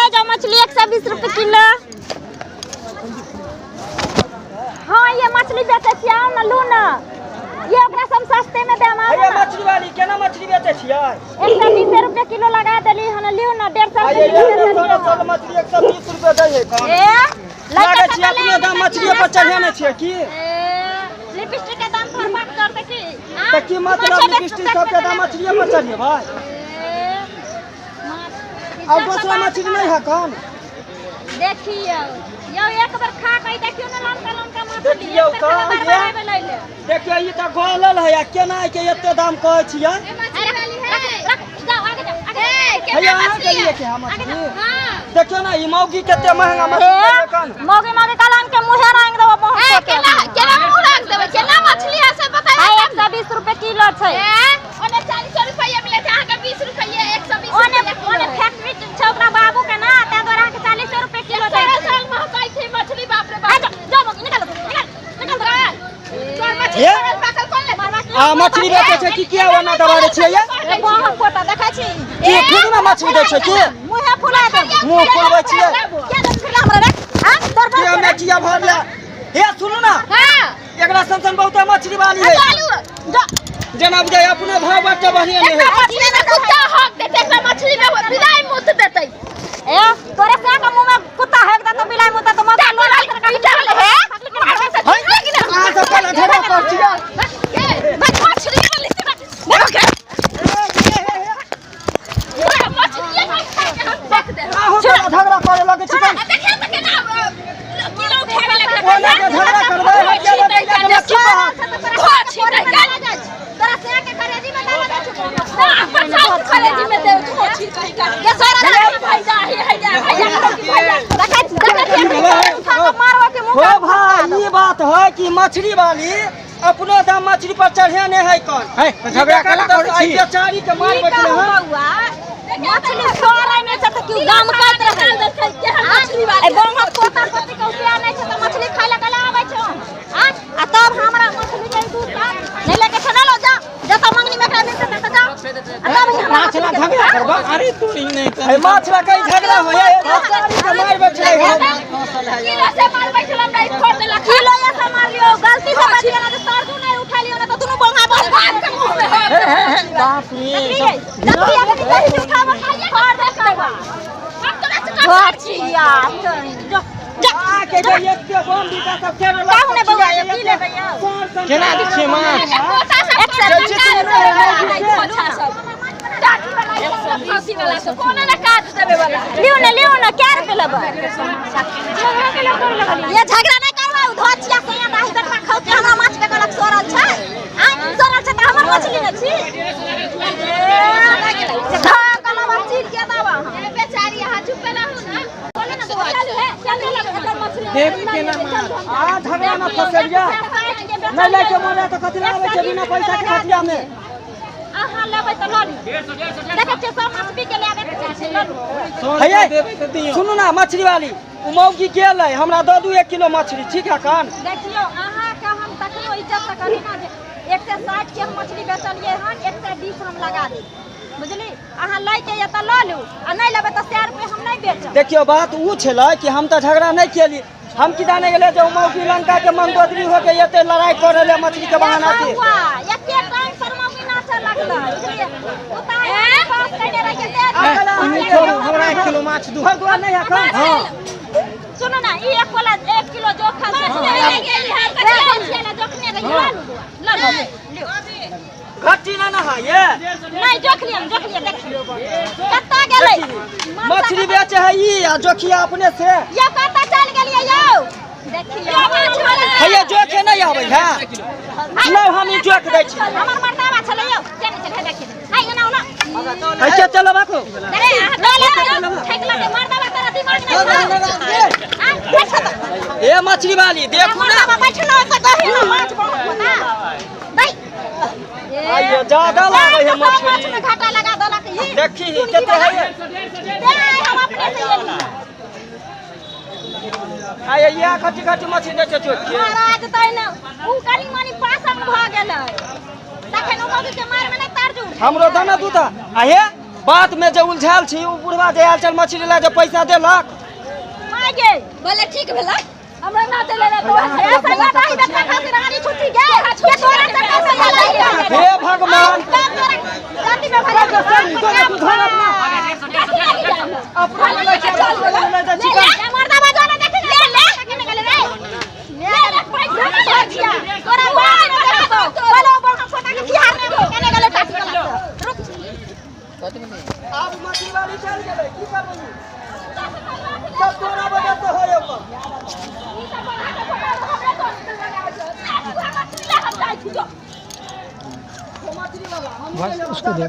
ले जाओ मछली 120 रुपए किलो। हाँ ये मछली बेचै छियै, आउ ने लू ने। ये ओकरा से हम सस्ते में देम, आउ हैया ने। मछली वाली केना मछली बेचै छियै? 120 रुपए किलो लगा देली हन, लिउ ने 150 आइए रुपए किलो ये देलियै सड़ल हन। सड़ल मछली 120 रुपए दै है कौन? ए लड़का लागै सब छियै ले अपने दाम आबै मछलिए पर चढ़ेने छियै की? ए, लिपस्टिक के दाम थोड़ बात करते की? आँ? तऽ की मतलब माछे बेच- लिपस्टिक सबके दाम मछलिए पर चढ़ेबै? ए, माछ आ इज्जत दोसरा से मछली नहि है कौन? देखियौ यौ, एक बेर खा के देखियौ ने, लमका लमका मछली। देखियौ एक बेर तऽ खेबै, ये। बार बार अयबै लै ले। देखियौ ई तऽ गलल है आ केना के एते दाम कहै छियै? अरे रख, रख, जाओ आगे जाओ, आगे जाओ। हैया अहाँके लिए के है मछली? देखियौ ने ई मौगी कते महंगा मछली दैये कन। मौगी मौगी कलान के मुहे रंग देबो बहुत। ए, केना केना मुँह रंग देबै? केना मछली है से बताइए। हाय 120 रुपए किलो छै। ए, ओने 40 रुपैआ मिलै छै, अहाँके 20 रुपैआ, 120 ओने रुपैआ किलो ओने है। फैक्ट्री छै ओकरा बाबू के ना, ताहि दुआरे अहाँके 40 रुपए किलो दै सारा छै। साल महकाई छै मछली, बाप रे हाय, बाप। जाओ जाओ मौगी, निकालो निकाल निकाल। तोहर मछली हे? सड़ल पाकल कोन लेतै? आ मछली बेचै छै कि किया ओना दबारे छियै ये? ए बहक पोता देखै छी? की फ्रीज में मछली दै छै की? मुहे फुला दे। मुँह फुलबै छियै? क्या दे फुला हमरा रे? हां तोर की बाप हमे किया भरले? हे सुनू ना, हाँ एकरा सन सन बहुते मछली वाली है। चलू। जो जेना बुझाइ अपने भाव बच्चा बढ़िया नहीं एकरा है। मछली में कुत्ता हक देतै, एकरा मछली में बिलाइ मुत देतै। ए तोरे से के मुंह में कुत्ता हेक दे तो बिलाई मुता तो मत चल, पीटा है। है अहाँ सब काल्हि झगड़ा कर छियै? मछली वाली से बात के मछली के हम देख दे। अहूँ सब झगड़ा करे लगै छी कन? देखिए तऽ केना किलो उठाबे लगलै। ओना के झगड़ा करबै हटिया बटैया के मछली कहत। तोरा से के करेजी में दाना दे छौ। ना अपन सास कलेजी में दे धोछी कहीं का। ये सारा भाई जा ही है जा भैया भैया। देखै देखै छी उठा के मारबो के मुंह। हो भाई ई बात है कि मछली वाली अपनो दाम मछली पर चढ़ेने है कौन? है तऽ झगड़ा केला करै छी? बेचारी के मार की बैठले कहू हन। बौआ, मछली सड़ै नहि छै तऽ केओ गमकैत रहै। केहन मछली वाली ए बौआ पोता पोती के उपया नहि छै तऽ मछली खाय लए कला आबै छौ? आँ? आ तब हमरा मछली के दू साल नहि लैके छै, न लो जा, जतऽ मंगनी में एकरा मिलतै ततऽ जा। आ तब ही हमरा माछ ला मछली के झगड़ा करबा? अरे तोरी नहि है माछ ला कहीं झगड़ा होय है, बेचारी के मार बैठले हन। किलो से मार बैठल हमरा ई फोड़ देलक। किलो ये से मार लियो, गलती से बच गेल तऽ सरजू नहि उठा लियो, ना तऽ दुनू बौआ बस बाप के मुंह में हो। बाप रे। देखलियै देखलियै अभी गलती उठाबऽ फोड़ दे कबा। हम तोरा से कम घटिया जो जा। आ के जे एते बम बिका सब केना कहू ने बौआ, यौ, की लेबै यौ? केना दै छियै माछ? पोता सब एक सए टका टका। पोछा सब टाटी वाला सब फांसी वाला सब कोनो ना काज देबे वाला। लिउ ने, लिउ ने, कै रुपए लेबै? ये झगड़ा नहि करबै। ओ धोचिया से यहाँ दाही बेटवा खाउ के हमरा माछ के कहलक सड़ल छै। आ सड़ल छै तऽ हमर मछली ने छी। धऽ कलवा चीर के देब अहाँ। बेचारी अहाँ चुप रहू ना। बोले ने बौआ, चलू हे, चलू एकर मछली। देबै केना माछ? आ झगड़ा में फसलिया नहीं लैके मोन है तऽ कथी ला आबै छै बिना पैसा के हटिया में? अहाँ लेबै तऽ लऽ लिअ। देखै छियै सब माछ बिक गेलै, आब एक छै, लऽ लू। 100 हैयै। रुपया देबै तऽ दियौ। सुनू ना मछली वाली, ओ मौगी गेल है, हमरा दऽ दू 1 किलो मछली, ठीक है कन? देखियौ अहाँके हम तखनो इज्जत से कहली ना जे 160 के हम मछली बेचलियै हन, 120 हम लगा देब, बुझली? अहाँ लैके यऽ तऽ लऽ लू आ नहि लेबै तऽ 100 रुपये हम नहि बेचब। देखियौ बात ओ छलै कि हम तऽ झगड़ा नहि केली, हम की जाने गेलै जे ओ मौगी लंका के मंदोदरी होके एते लड़ाई करे ले मछली के बहाना से। बौआ एके टाइम पर मौगी नाचऽ लगलै, बुझलियै? उतार पास कयने रहियै तें। अहाँ छोड़ू, हमरा 1 किलो माछ दू। घर दुआर नहीं है कन? हाँ। सुनू ना, ई एक वाला 1 किलो जोखल छै। जोखने रहियै, लऽ लू बौआ, लऽ लू, लियौ। घट्टी ना ना है ये? नहि जोख लियौ, जोख लियौ। देखियौ कतऽ गेलै मछली बेचे है ई आ जोखिया अपने से। यौ कतऽ चलि गेलियै यौ? देखियौ हैया जोखे नहीं आबै है, लौ हम ई जोख दै छी। हमर मर्दाबा छलै यौ, के नहि छलै? देखियौ हाय एना ओना। है के चलब आखो? अरे लऽ ले, ठेक लगे मर्दाबा, तोरा दिमाग नहि छौ? आ बैठ तऽ। ए मछली वाली देखू ना। मर्दाबा बैठ ना, ओतऽ दही ना माछ बहुत बना दै। आइयो ज्यादा लाबै है सब माछ मछली। में घाटा लगा देलक ई। देखी कते है। तें हम अपने से एली। आइयो इएह खटी खटी मछली दै छै चोट के। महाराज तै ने उ कनि मनि पासंग भऽ गेलै तखन ओ मौगी के मार में नहि तारजू। हमरो दऽ ने दूटा। आ हे बात में जे उलझल छी ओ बुढ़वा जे आयल छल मछली ला जे पैसा देलक माय गे भले ठीक भेला हमरा ना देले रे तो ए सैया दाही बेटा खातिर रानी छुट्टी गे ये तोरा चक्कर से लड़ाई हे भगवान जाति में भरे तू धर अपना अपना ले चल ले जा चिकन मर्दा बाजो ना देख ले ले केने गेले रे ले ले पैसा ना छिया तोरा बाप बोलो बोलो छोटा के बिहार में केने गेले टाटी वाला रुक आब मछली वाली चल गेलै की करबै सब तोरा वजह से होय ओकर ई सब बना के फोटो हमरे दोस्त लगा छो मछली ला हम जाइ छी जो मछली वाला हम उसको दे।